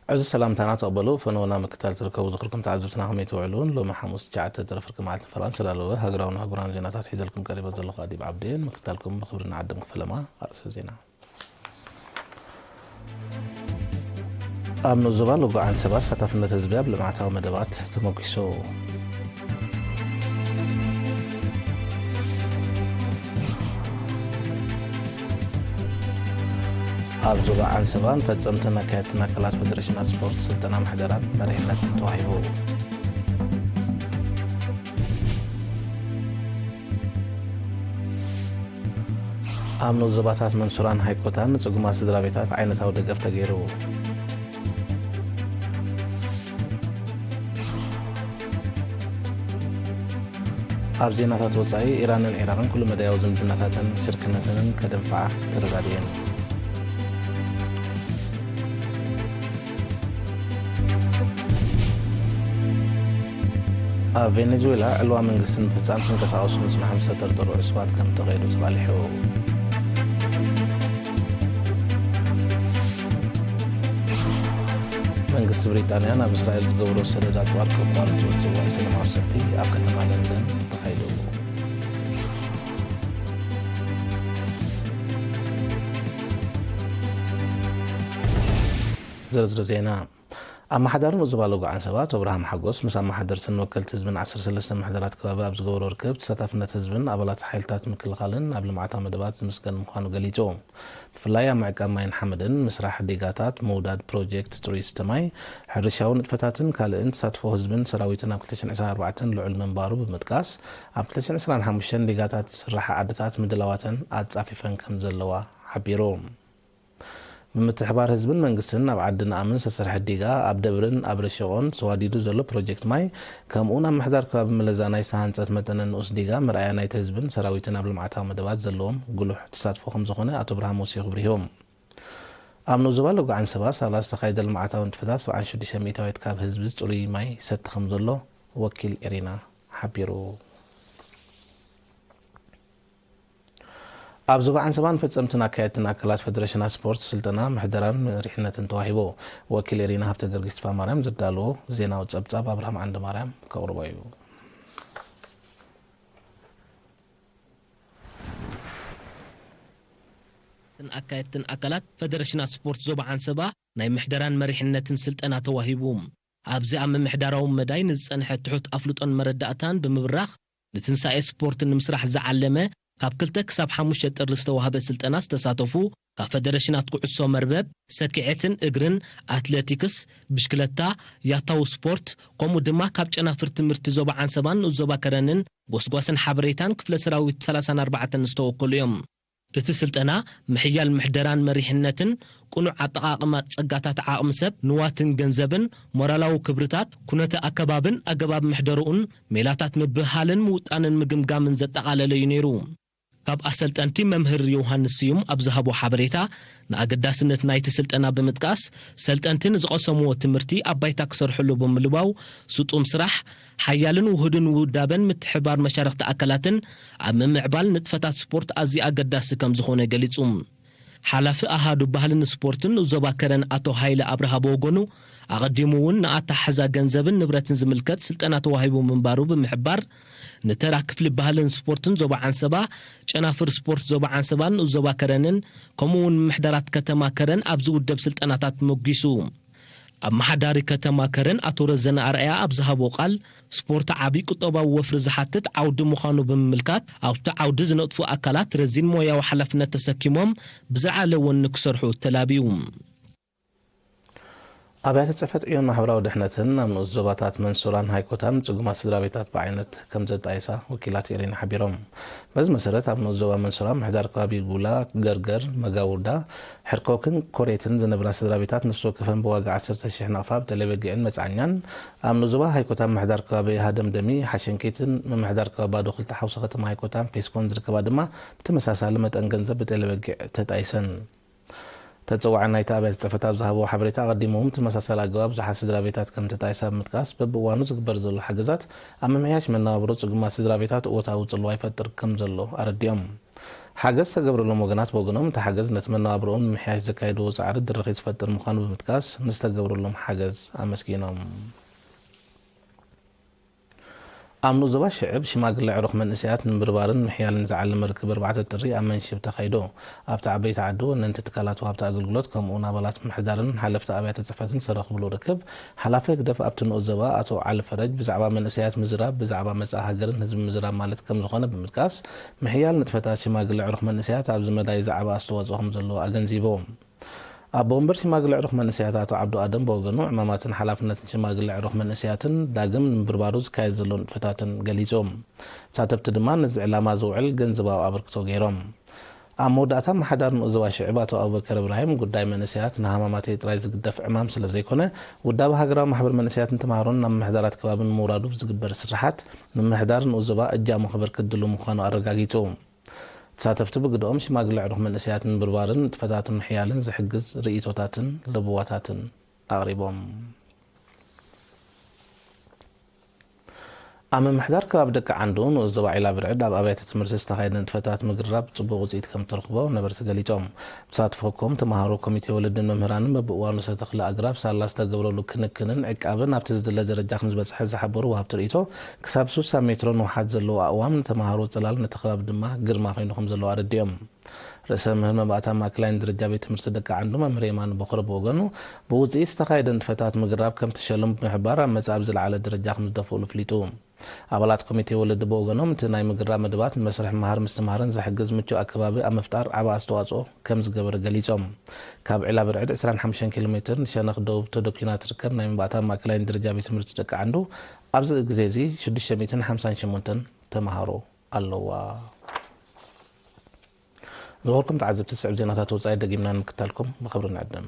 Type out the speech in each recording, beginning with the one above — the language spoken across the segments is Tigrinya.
እዚ ሰላምታና ተቐበሉ። ፈነወና ምክታል ትርከቡ ዝኽርኩም ተዓዘብትና ከመይ ትውዕሉን? ሎሚ ሓሙስ ትሽዓተ ጥሪ ፍርቂ መዓልቲ ፈረቓን ዝተዳለወ ሃገራውን ኣህጉራውን ዜናታት ሒዘልኩም ቀሪበ ዘለኹ ኣዲብ ዓብደየን። ምክታልኩም ብኽብሪ ንዓድም ክፍለማ። ኣርእስተ ዜና። ኣብ ንኡስ ዞባ ሎጎ ዓንሰባ ተሳታፍነት ህዝቢ ኣብ ልምዓታዊ መደባት ተመጒሱ። ኣብ ዞባ ዓንሰባ ንፈጸምትን ኣካየድትን ኣካላት ፈደረሽናት ስፖርት ስልጠና ምሕደራን መሪሕነትን ተዋሂቡ። ኣብ ንኡስ ዞባታት መንሱራን ሃይኮታን ንጽጉማት ስድራ ቤታት ዓይነታዊ ደገፍ ተገይሩ። ኣብ ዜናታት ወጻኢ፣ ኢራንን ዒራቕን ኩሉ መዳያዊ ዝምድናታተንን ሽርክነተንን ከደንፍዓ ተረዳድየን። ኣብ ቬኔዙዌላ ዕልዋ መንግስቲ ንምፍጻም ክንቀሳቐሱ ንጽንሖም ዝተጠርጠሩ ዕሱባት ከም ተቐይዱ ተቓሊሑ። መንግስቲ ብሪጣንያ ናብ እስራኤል ዝገብሮ ሰደድ ኣጽዋር ከቋርጹ ዝጽውዕ ሰላማዊ ሰልፊ ኣብ ከተማ ለንደን ተኻይዱ። ዝርዝር ዜና። ኣመሓዳሪ ንኡስ ዞባ ሎጎ ዓንሰባ ኣቶ ኣብርሃም ሓጎስ ምስ ኣመሓደርትን ወከልቲ ህዝብን ዓሰርተ ሰለስተ ምሕደራት ከባቢ ኣብ ዝገበሮ ርክብ፣ ተሳታፍነት ህዝብን ኣባላት ሓይልታት ምክልኻልን ኣብ ልምዓታዊ መደባት ዝምስገን ምዃኑ ገሊጹ። ብፍላይ ኣብ ምዕቃብ ማይን ሓመድን፣ ምስራሕ ዲጋታት፣ ምውዳድ ፕሮጀክት ጽሩይ ዝስተ ማይ፣ ሕርሻዊ ንጥፈታትን ካልእን ተሳትፎ ህዝብን ሰራዊትን ኣብ ክልተ ሽሕን ዕስራን ኣርባዕተን ልዑል ምንባሩ ብምጥቃስ፣ ኣብ ክልተ ሽሕን ዕስራን ሓሙሽተን ዲጋታት ዝስራሓ ዓድታት ምድላዋተን ኣጻፊፈን ከም ዘለዋ ሓቢሩ። ብምትሕባር ህዝብን መንግስትን ኣብ ዓዲ ንኣምን ዝተሰርሐ ዲጋ፣ ኣብ ደብርን ኣብ ረሸቖን ተዋዲዱ ዘሎ ፕሮጀክት ማይ፣ ከምኡውን ኣብ ምሕዳር ከባቢ መለዛ ናይ ዝተሃንጸት መጠነ ንኡስ ዲጋ መርኣያ ናይቲ ህዝብን ሰራዊትን ኣብ ልምዓታዊ መደባት ዘለዎም ጉሉሕ ተሳትፎ ከም ዝኾነ ኣቶ ብርሃም ወሲኹ ኣብሪሁ። ኣብ ንኡስ ዞባ ሎጎ ዓንሰባ ሳላ ዝተኻየደ ልምዓታዊ ንጥፈታት ሰብዓን ሽዱሽተ ሚእታዊት ካብ ህዝቢ ጽሩይ ማይ ይሰቲ ከም ዘሎ ወኪል ኤሪና ሓቢሩ። ኣብ ዞባ ዓንሰባ ንፈጸምትን ኣካየድትን ኣካላት ፈደረሽናት ስፖርት ስልጠና ምሕደራን መሪሕነትን ተዋሂቡ። ወኪል ኤሪና ሃብተ ጊዮርጊስ ተስፋማርያም ዘዳለዎ ዜናዊ ጸብጻብ ኣብርሃም ዓንደማርያም ከቕርቦ እዩ። ኣካየድትን ኣካላት ፈደረሽናት ስፖርት ዞባ ዓንሰባ ናይ ምሕደራን መሪሕነትን ስልጠና ተዋሂቡ። ኣብዚ ኣብ ምምሕዳራዊ መዳይ ንዝጸንሐ ትሑት ኣፍልጦን መረዳእታን ብምብራኽ፣ ንትንሳኤ ስፖርት ንምስራሕ ዝዓለመ ካብ ክልተ ክሳብ ሓሙሽተ ጥሪ ዝተዋህበ ስልጠና ዝተሳተፉ፣ ካብ ፈደረሽናት ኩዕሶ መርበብ፣ ሰኪዔትን እግርን፣ ኣትሌቲክስ፣ ብሽክለታ፣ ያታዊ ስፖርት፣ ከምኡ ድማ ካብ ጨናፍር ትምህርቲ ዞባ ዓንሰባን ንኡስ ዞባ ከረንን ጎስጓስን ሓበሬታን ክፍለ ሰራዊት ሰላሳን ኣርባዕተን ዝተወከሉ እዮም። እቲ ስልጠና፣ ምሕያል ምሕደራን መሪሕነትን፣ ቅኑዕ ኣጠቓቕማ ጸጋታት ዓቕሚ ሰብ፣ ንዋትን ገንዘብን፣ ሞራላዊ ክብርታት፣ ኩነተ ኣከባብን ኣገባብ ምሕደርኡን፣ ሜላታት ምብህሃልን ምውጣንን ምግምጋምን ዘጠቓለለ እዩ ነይሩ። ካብ ኣሰልጠንቲ መምህር ዮሃንስ ስዩም ኣብ ዝሃቦ ሓበሬታ፣ ንኣገዳስነት ናይቲ ስልጠና ብምጥቃስ፣ ሰልጠንቲ ንዝቐሰምዎ ትምህርቲ ኣብ ባይታ ክሰርሕሉ ብምልባው፣ ስጡም ስራሕ፣ ሓያልን ውሁድን ውዳበን ምትሕብባር መሻርኽቲ ኣካላትን ኣብ ምምዕባል ንጥፈታት ስፖርት ኣዝዩ ኣገዳሲ ከም ዝኾነ ገሊጹ። ሓላፊ ኣሃዱ ባህልን ስፖርትን ዞባ ከረን ኣቶ ሃይለ ኣብርሃ ብወገኑ፣ ኣቐዲሙ እውን ንኣተሓሕዛ ገንዘብን ንብረትን ዝምልከት ስልጠና ተዋሂቡ ምንባሩ ብምሕባር፣ ንተራ ክፍሊ ባህልን ስፖርትን ዞባ ዓንሰባ፣ ጨናፍር ስፖርት ዞባ ዓንሰባን ዞባ ከረንን፣ ከምኡ እውን ምምሕዳራት ከተማ ከረን ኣብዚ ውደብ ስልጠናታት መጒሱ። ኣመሓዳሪ ከተማ ከረን ኣቶ ረዘነ ኣርኣያ ኣብ ዝሃቦ ቃል፣ ስፖርት ዓቢ ቁጠባዊ ወፍሪ ዝሓትት ዓውዲ ምዃኑ ብምምልካት፣ ኣብቲ ዓውዲ ዝነጥፉ ኣካላት ረዚን ሞያዊ ሓላፍነት ተሰኪሞም ብዝዓለ ወኒ ክሰርሑ ተላብዩ። ኣብያተ ጽሕፈት ዕዮን ማሕበራዊ ድሕነትን ኣብ ንኡስ ዞባታት መንሱራን ሃይኮታን ጽጉማት ስድራ ቤታት ብዓይነት ከም ዘጣየሳ ወኪላት ኤሪና ሓቢሮም። በዚ መሰረት፣ ኣብ ንኡስ ዞባ መንሱራ ምሕዳር ከባቢ ጉላ፣ ገርገር፣ መጋውርዳ፣ ሕርኮክን ኮሬትን ዝነብራ ስድራ ቤታት፣ ነፍሲ ወከፈን ብዋጋ ዓሰርተ ሺሕ ናቕፋ ብጠለይ በጊዕን መጽዓኛን፣ ኣብ ንኡስ ዞባ ሃይኮታ ምሕዳር ከባቢ ሃደምደሚ፣ ሓሸንኬትን ምምሕዳር ከባቢ ባዶ ክልተ ሓውሲ ከተማ ሃይኮታን ፔስኮን ዝርከባ ድማ ብተመሳሳሊ መጠን ገንዘብ ብጠለይ በጊዕ ተጣይሰን። ተጸዋዒ ናይቲ ኣብያተ ጽሕፈት ኣብ ዝሃብዎ ሓበሬታ፣ ኣቐዲሙ እውን ብተመሳሳሊ ኣገባብ ብዙሓት ስድራ ቤታት ከም ተጣይሳ ብምጥቃስ፣ በብእዋኑ ዝግበር ዘሎ ሓገዛት ኣብ ምምሕያሽ መነባብሮ ጽጉማት ስድራ ቤታት እወታዊ ጽልዋ ይፈጥር ከም ዘሎ ኣረዲኦም። ሓገዝ ዝተገብረሎም ወገናት ብወገኖም፣ እቲ ሓገዝ ነቲ መነባብርኦም ንምሕያሽ ዘካየድዎ ጻዕሪ ድርኺት ዝፈጥር ምዃኑ ብምጥቃስ፣ ንዝተገብረሎም ሓገዝ ኣመስጊኖም። ኣብ ንኡስ ዞባ ሽዕብ ሽማግለ ዕሩኽ መንእሰያት ንምብርባርን ምሕያልን ዝዓለመ ርክብ ኣርባዕተ ጥሪ ኣብ መንሽብ ተኻይዶ። ኣብቲ ዓበይቲ ዓዲ ወነንቲ ትካላት ወሃብቲ ኣገልግሎት ከምኡውን ኣባላት ምምሕዳርን ሓለፍቲ ኣብያተ ጽሕፈትን ዝተረኽብሉ ርክብ፣ ሓላፊ ህግደፍ ኣብቲ ንኡስ ዞባ ኣቶ ዓሊ ፈረጅ ብዛዕባ መንእሰያት ምዝራብ ብዛዕባ መጻኢ ሃገርን ህዝቢ ምዝራብ ማለት ከም ዝኾነ ብምጥቃስ፣ ምሕያል ንጥፈታት ሽማግለ ዕሩኽ መንእሰያት ኣብዚ መዳይ ዝዓበ ኣስተዋጽኦ ከም ዘለዎ ኣገንዚቡ። ኣቦ ወንበር ሽማግለ ዕሩኽ መንእሰያት ኣቶ ዓብዱ ኣደም ብወገኑ፣ ዕማማትን ሓላፍነትን ሽማግለ ዕሩኽ መንእሰያትን ዳግም ንምብርባሩ ዝካየድ ዘሎ ንጥፈታትን ገሊጹ። ተሳተፍቲ ድማ ነዚ ዕላማ ዝውዕል ገንዘባዊ ኣበርክቶ ገይሮም። ኣብ መወዳእታ፣ ኣመሓዳሪ ንኡስ ዞባ ሽዕብ ኣቶ ኣቡበከር እብራሂም፣ ጉዳይ መንእሰያት ንሃማማተይ ጥራይ ዝግደፍ ዕማም ስለ ዘይኮነ፣ ውዳበ ሃገራዊ ማሕበር መንእሰያትን ተምሃሮን ናብ ምምሕዳራት ከባቢ ንምውራዱ ብዝግበር ስርሓት፣ ምምሕዳር ንኡስ ዞባ እጃሙ ከበርክት ድሉው ምዃኑ ኣረጋጊጹ። ተሳተፍቲ ብግደኦም፣ ሽማግለ ዕሩኽ መንእሰያት ንምብርባርን ንጥፈታቱ ምሕያልን ዝሕግዝ ርእይቶታትን ለበዋታትን ኣቕሪቦም። ኣብ ምምሕዳር ከባቢ ደቂ ዓንዱ ንኡስ ዞባ ዒላ ብርዕድ ኣብ ኣብያተ ትምህርቲ ዝተኻየደ ንጥፈታት ምግርራብ ጽቡቕ ውጽኢት ከም ተረኽቦ ነበርቲ ገሊጾም። ብተሳትፎ ኮም ተምሃሮ፣ ኮሚቴ ወለድን መምህራንን በብእዋኑ ዝተተኽለ ኣግራብ ሳላ ዝተገብረሉ ክንክንን ዕቃብን ኣብቲ ዝድለ ደረጃ ከም ዝበጽሐ ዝሓበሩ ወሃብቲ ርእይቶ፣ ክሳብ ስሳ ሜትሮ ንውሓት ዘለዎ ኣእዋም ንተምሃሮ ጽላል፣ ነቲ ከባቢ ድማ ግርማ ኮይኑ ከም ዘሎ ኣረዲኦም። ርእሰ መምህር መባእታ ማእከላይን ደረጃ ቤት ትምህርቲ ደቂ ዓንዱ መምህር የማነ ቦኽረ ብወገኑ፣ ብውጽኢት ዝተኻየደ ንጥፈታት ምግራብ ከም ትሸለም ብምሕባር፣ ኣብ መጻኢ ኣብ ዝለዓለ ደረጃ ከም ዝደፍኡሉ ኣፍሊጡ። ኣባላት ኮሚቴ ወለዲ ብወገኖም፣ እቲ ናይ ምግራብ መደባት ንመስርሕ ምሃር ምስትምሃርን ዝሕግዝ ምቹእ ኣከባቢ ኣብ ምፍጣር ዓቢ ኣስተዋጽኦ ከም ዝገበረ ገሊጾም። ካብ ዒላ ብርዕድ ዕስራን ሓሙሽተን ኪሎ ሜትር ንሸነኽ ደቡብ ተደኲና ትርከብ ናይ መባእታ ማእከላይን ደረጃ ቤት ትምህርቲ ደቂ ዓንዱ፣ ኣብዚ ግዜ እዚ ሽዱሽተ ሚእትን ሓምሳን ሸሞንተን ተምሃሮ ኣለዋ። ዝኸበርኩም ተዓዘብቲ፣ ዝስዕብ ዜናታት ወጻኢ ደጊምና ንምክታልኩም ብኽብሪ ንዕድም።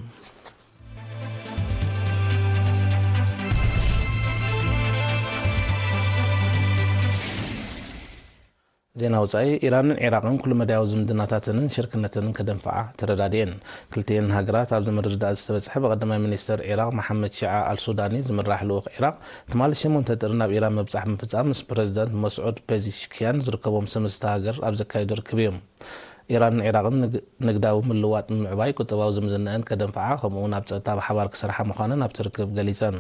ዜና ወጻኢ። ኢራንን ዒራቕን ኩሉ መዳያዊ ዝምድናታተንን ሽርክነተንን ከደንፍዓ ተረዳዲኤን። ክልቲኤን ሃገራት ኣብዚ ምርድዳእ ዝተበጽሐ ብቐዳማይ ሚኒስተር ዒራቕ መሓመድ ሺዓ ኣልሱዳኒ ዝምራሕ ልኡኽ ዒራቕ፣ ትማሊ ሸሞንተ ጥሪ ናብ ኢራን ምብጻሕ ምፍጻም ምስ ፕረዚደንት መስዑድ ፔዚሽኪያን ዝርከቦም ሰመዝቲ ሃገር ኣብ ዘካየዶ ርክብ እዩ። ኢራንን ዒራቕን ንግ-፣ ንግዳዊ ምልውዋጥ ንምዕባይ፣ ቁጠባዊ ዝምድናኣን ከደንፍዓ፣ ከምኡ'ውን ኣብ ጸጥታ ብሓባር ክሰርሓ ምዃነን ኣብቲ ርክብ ገሊጸን።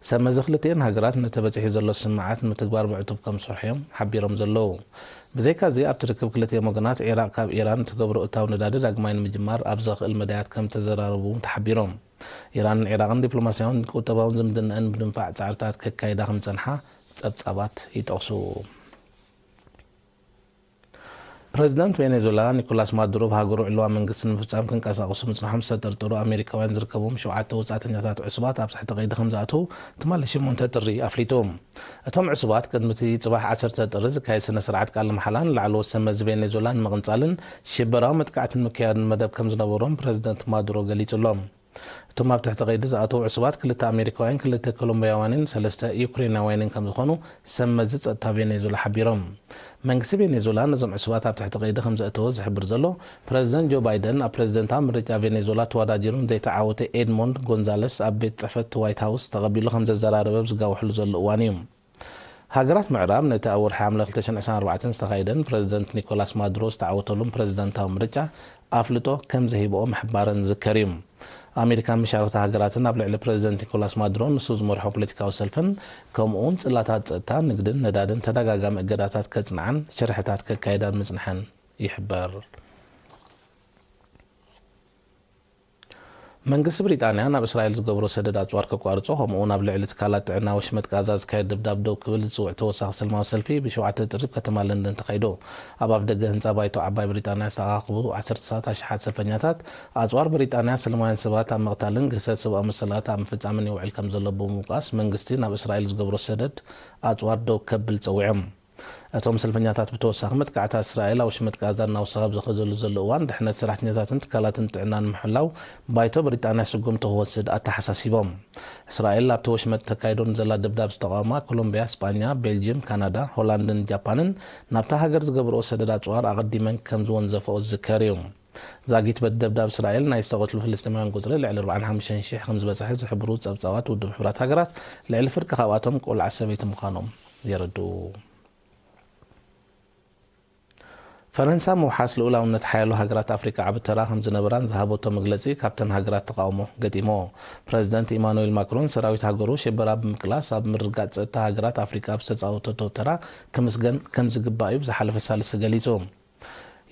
ሰመዚ ክልቲኤን ሃገራት ነቲ በጺሑ ዘሎ ስምምዓት ንምትግባር ብዕቱብ ከም ዝሰርሑ እዮም ሓቢሮም ዘለዉ። ብዘይካዚ፣ ኣብቲ ርክብ ክልቲኦም ወገናት፣ ዒራቕ ካብ ኢራን እትገብሮ እታው ነዳዲ ዳግማይ ንምጅማር ኣብ ዘኽእል መዳያት ከም ዝተዘራረቡ እውን ተሓቢሮም። ኢራንን ዒራቕን ዲፕሎማስያውን ቁጠባውን ዝምድናኣን ብምድንፋዕ ጻዕርታት ከካይዳ ከም ዝጸንሓ ጸብጻባት ይጠቕሱ። ፕረዚደንት ቬኔዙዌላ ኒኮላስ ማዱሮ፣ ብሃገሩ ዕልዋ መንግስቲ ንምፍጻም ክንቀሳቐሱ ምጽንሖም ዝተጠርጠሩ ኣሜሪካውያን ዝርከብዎም ሸውዓተ ወጻእተኛታት ዕሱባት ኣብ ትሕቲ ቀይዲ ከም ዝኣትዉ ትማሊ ሸሞንተ ጥሪ ኣፍሊጡ። እቶም ዕሱባት፣ ቅድሚ እቲ ጽባሕ ዓሰርተ ጥሪ ዝካየድ ስነ ስርዓት ቃለ መሓላ፣ ንላዕለዎት ሰመዚ ቬኔዙዌላ ንምቕንጻልን ሽበራዊ መጥቃዕቲ ንምክያድን መደብ ከም ዝነበሮም ፕረዚደንት ማዱሮ ገሊጹ ኣሎ። እቶም ኣብ ትሕቲ ቀይዲ ዝኣተዉ ዕሱባት፣ ክልተ ኣሜሪካውያን፣ ክልተ ኮሎምቢያውያንን ሰለስተ ዩክሬናውያንን ከም ዝኾኑ ሰመዚ ጸጥታ ቬኔዙዌላ ሓቢሮም። መንግስቲ ቬኔዙዌላ ነዞም ዕሱባት ኣብ ትሕቲ ቀይዲ ከም ዘእተወ ዝሕብር ዘሎ፣ ፕረዚደንት ጆ ባይደን ኣብ ፕረዚደንታዊ ምርጫ ቬኔዙዌላ ተወዳዲሩ ንዘይተዓወተ ኤድሞንድ ጎንዛለስ ኣብ ቤት ጽሕፈት ዋይት ሃውስ ተቐቢሉ ከም ዘዘራረበ ኣብ ዝጋውሕሉ ዘሎ እዋን እዩ። ሃገራት ምዕራብ ነቲ ኣብ ወርሒ ሓምለ ክልተ ሽሕን ዕስራን ኣርባዕተን ዝተኻየደን ፕረዚደንት ኒኮላስ ማዱሮ ዝተዓወተሉን ፕረዚደንታዊ ምርጫ ኣፍልጦ ከም ዘሂብኦ ምሕባረን ዝዝከር እዩ። ኣሜሪካን መሻርኽቲ ሃገራትን ኣብ ልዕሊ ፕረዚደንት ኒኮላስ ማዱሮ ንሱ ዝመርሖ ፖለቲካዊ ሰልፍን፣ ከምኡ'ውን ጽላታት ጸጥታ፣ ንግድን ነዳድን ተደጋጋሚ እገዳታት ከጽንዓን ሽርሕታት ከካይዳን ምጽንሐን ይሕበር። መንግስቲ ብሪጣንያ ናብ እስራኤል ዝገብሮ ሰደድ ኣጽዋር ከቋርጾ፣ ከምኡ'ውን ኣብ ልዕሊ ትካላት ጥዕና ወሽመጥ ጋዛ ዝካየድ ደብዳብ ደው ክብል ዝጽውዕ ተወሳኺ ሰልማዊ ሰልፊ ብሸውዓተ ጥሪ ኣብ ከተማ ለንደን ተኻይዱ። ኣብ ኣፍደገ ህንጻ ባይቶ ዓባይ ብሪጣንያ ዝተኣኻኸቡ ዓሰርተታት ኣሽሓት ሰልፈኛታት፣ ኣጽዋር ብሪጣንያ ሰለማውያን ሰባት ኣብ ምቕታልን ግህሰት ሰብኣዊ መሰላት ኣብ ምፍጻምን ይውዕል ከም ዘሎ ብምውቃስ፣ መንግስቲ ናብ እስራኤል ዝገብሮ ሰደድ ኣጽዋር ደው ከብል ጸዊዖም። እቶም ሰልፈኛታት ብተወሳኺ፣ መጥቃዕታት እስራኤል ኣብ ወሽመጥ ጋዛ እናወሰኸ ኣብ ዝኸደሉ ዘሎ እዋን፣ ድሕነት ሰራሕተኛታትን ትካላትን ጥዕና ንምሕላው ባይቶ ብሪጣንያ ስጉምቲ ክወስድ ኣተሓሳሲቦም። እስራኤል ኣብቲ ወሽመጥ ተካይዶ ንዘላ ደብዳብ ዝተቓወማ ኮሎምብያ፣ ስጳኛ፣ ቤልጅየም፣ ካናዳ፣ ሆላንድን ጃፓንን ናብታ ሃገር ዝገብርኦ ሰደድ ኣጽዋር ኣቐዲመን ከም ዝወንዘፈኦ ዝዝከር እዩ። ዛጊት በቲ ደብዳብ፣ እስራኤል ናይ ዝተቐትሉ ፍልስጤማውያን ቁጽሪ ልዕሊ ኣርባዓን ሓሙሽተን ሽሕ ከም ዝበጽሐ ዝሕብሩ ጸብጻባት ውድብ ሕቡራት ሃገራት፣ ልዕሊ ፍርቂ ካብኣቶም ቆልዓ ሰበይቲ ምዃኖም የረድኡ። ፈረንሳ ምውሓስ ልኡላውነት ሓያሎ ሃገራት ኣፍሪቃ ዓቢ ተራ ከም ዝነበራን ዝሃበቶ መግለጺ ካብተን ሃገራት ተቓውሞ ገጢሞ። ፕረዚደንት ኢማኑኤል ማክሮን ሰራዊት ሃገሩ ሽበራ ብምቅላስ ኣብ ምርግጋጽ ጸጥታ ሃገራት ኣፍሪቃ ኣብ ዝተጻወተቶ ተራ ክምስገን ከም ዝግባእ እዩ ብዝሓለፈ ሳልስቲ ገሊጹ።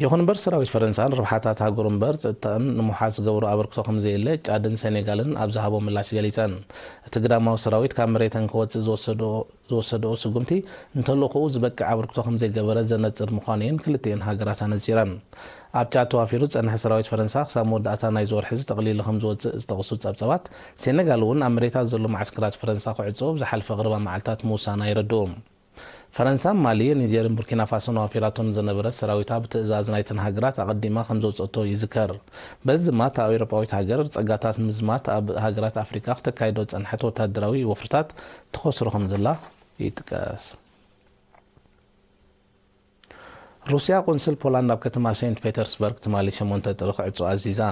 ይኹን እምበር ሰራዊት ፈረንሳ ንረብሓታት ሃገሩ እምበር ጸጥታኣን ንምውሓስ ዝገብሮ ኣበርክቶ ከም ዘየለ ጫድን ሴኔጋልን ኣብ ዝሃቦ ምላሽ ገሊጸን። እቲ ግዳማዊ ሰራዊት ካብ መሬተን ክወጽእ ዝወሰዶ ዝወሰድኦ ስጉምቲ ንተልእኾኡ ዝበቅዕ ኣበርክቶ ከም ዘይገበረ ዘነጽር ምዃኑ እየን ክልቲኤን ሃገራት ኣነጺረን። ኣብ ጫድ ተዋፊሩ ዝጸንሐ ሰራዊት ፈረንሳ ክሳብ መወዳእታ ናይዚ ወርሒ እዚ ጠቕሊሉ ከም ዝወጽእ ዝጠቕሱ ጸብጸባት፣ ሴነጋል እውን ኣብ መሬታ ዘሎ መዓስከራት ፈረንሳ ክዕጾ ኣብ ዝሓለፈ ቀረባ መዓልታት ምውሳና የረድኡ። ፈረንሳ ኣብ ማሊ፣ ኒጀርን ቡርኪና ፋሶን ኣዋፊራቶ ንዝነበረ ሰራዊታ ብትእዛዝ ናይተን ሃገራት ኣቐዲማ ከም ዘውጸቶ ይዝከር። በዚ ድማ እታ ኣውሮጳዊት ሃገር ጸጋታት ምዝማት ኣብ ሃገራት ኣፍሪቃ ክተካይዶ ዝጸንሐት ወታደራዊ ወፍርታት ትኸስሮ ከም ዘላ ይጥቀስ። ሩስያ ቆንስል ፖላንድ ኣብ ከተማ ሴንት ፔተርስበርግ ትማሊ ሸሞንተ ጥሪ ክዕጾ ኣዚዛ።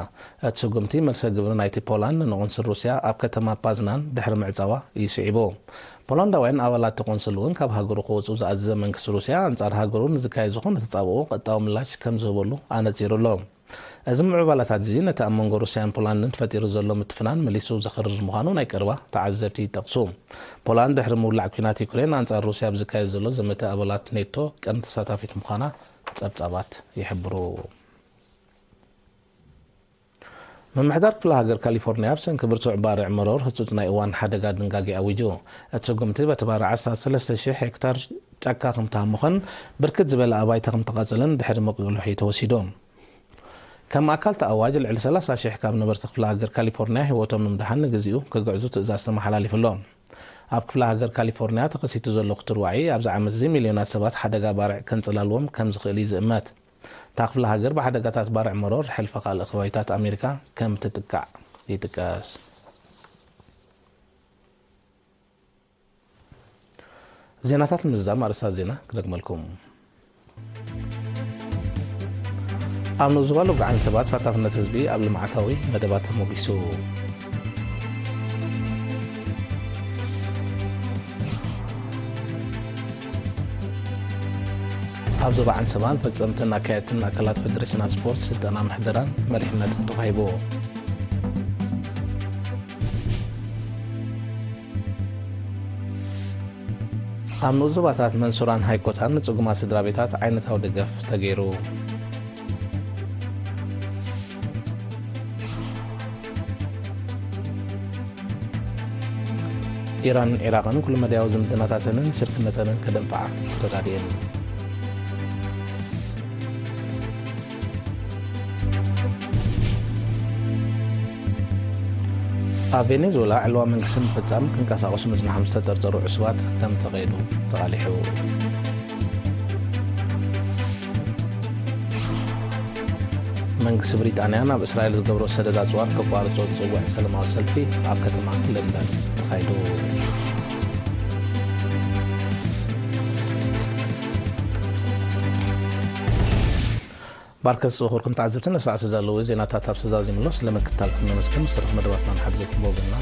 እቲ ስጉምቲ መልሰ ግብሪ ናይቲ ፖላንድ ንቆንስል ሩስያ ኣብ ከተማ ፓዝናን ድሕሪ ምዕጻዋ እዩ ስዒቡ። ፖላንዳውያን ኣባላት እቲ ቆንስል እውን ካብ ሃገሩ ክወጹ ዝኣዘዘ መንግስቲ ሩስያ ኣንጻር ሃገሩ ንዝካየድ ዝኾነ ተጻብኦ ቀጥታዊ ምላሽ ከም ዝህበሉ ኣነጺሩ ኣሎ። እዚ ምዕባላታት እዚ ነቲ ኣብ መንጎ ሩስያን ፖላንድን ተፈጢሩ ዘሎ ምትፍናን መሊሱ ዘኽርር ምዃኑ ናይ ቀረባ ተዓዘብቲ ይጠቕሱ። ፖላንድ ድሕሪ ምውላዕ ኲናት ዩክሬን ኣንጻር ሩስያ ኣብ ዝካየድ ዘሎ ዘመተ ኣባላት ኔቶ ቀንዲ ተሳታፊት ምዃና ጸብጻባት ይሕብሩ። ምምሕዳር ክፍለ ሃገር ካሊፎርኒያ ኣብ ሰንኪ ብርቱዕ ባርዕ መሮር ህጹጽ ናይ እዋን ሓደጋ ድንጋጌ ኣዊጁ። እቲ ስጉምቲ በቲ ባርዕ ኣስታት ሰለስተ ሽሕ ሄክታር ጫካ ከም ተሃሞኸን ብርክት ዝበለ ኣባይቲ ከም ተቓጸለን ድሕሪ መቑጽልሒ ተወሲዱ። ከም ኣካል እቲ ኣዋጅ ልዕሊ ሰላሳ ሽሕ ካብ ነበርቲ ክፍለ ሃገር ካሊፎርኒያ ህይወቶም ንምድሓን ንግዚኡ ክግዕዙ ትእዛዝ ተመሓላሊፉ ኣሎ። ኣብ ክፍለ ሃገር ካሊፎርኒያ ተኸሲቱ ዘሎ ክትርዋዒ ኣብዚ ዓመት እዚ ሚልዮናት ሰባት ሓደጋ ባርዕ ከንጸላልዎም ከም ዝኽእል እዩ ዝእመት። እታ ክፍለ ሃገር ብሓደጋታት ባርዕ መሮር ሕልፈ ካልእ ከባቢታት ኣሜሪካ ከም ትጥቃዕ ይጥቀስ። ዜናታት ንምዝዛም ኣርእስታት ዜና ክደግመልኩም። ኣብ ንኡስ ዞባ ሎግዓን ሰባት ተሳታፍነት ህዝቢ ኣብ ልምዓታዊ መደባት ተሞጊሱ። ኣብ ዞባ ዓንሰባ ንፈጸምትን ኣካየድትን ኣካላት ፌደሬሽናት ስፖርት ስልጠና ምሕደራን መሪሕነትን ተዋሂቡ። ኣብ ንኡስ ዞባታት መንሱራን ሃይኮታን ንጽጉማት ስድራ ቤታት ዓይነታዊ ደገፍ ተገይሩ። ኢራንን ዒራቕን ኩሉ መዳያዊ ዝምድናታተንን ሽርክነተንን ከደንፍዓ ተረዳዲኤን። ኣብ ቬኔዙዌላ ዕልዋ መንግስቲ ንምፍጻም ክንቀሳቐሱ ምጽናሖም ዝተጠርጠሩ ዕሱባት ከም ተቐየዱ ተቓሊሑ። መንግስቲ ብሪጣንያ ናብ እስራኤል ዝገብሮ ሰደድ ኣጽዋር ከቋርጾ ዝጽውዕ ሰላማዊ ሰልፊ ኣብ ከተማ ለንደን ተኻይዱ። ባርከስ ዝኸበርኩም ተዓዘብቲ፣ ነሰዓት ዘለዉ ዜናታት ኣብ ሰዛዚምሎ ስለ ምክትታልኩም ነመስግን። ዝተረፉ መደባትና ንሓግዘኩም በብና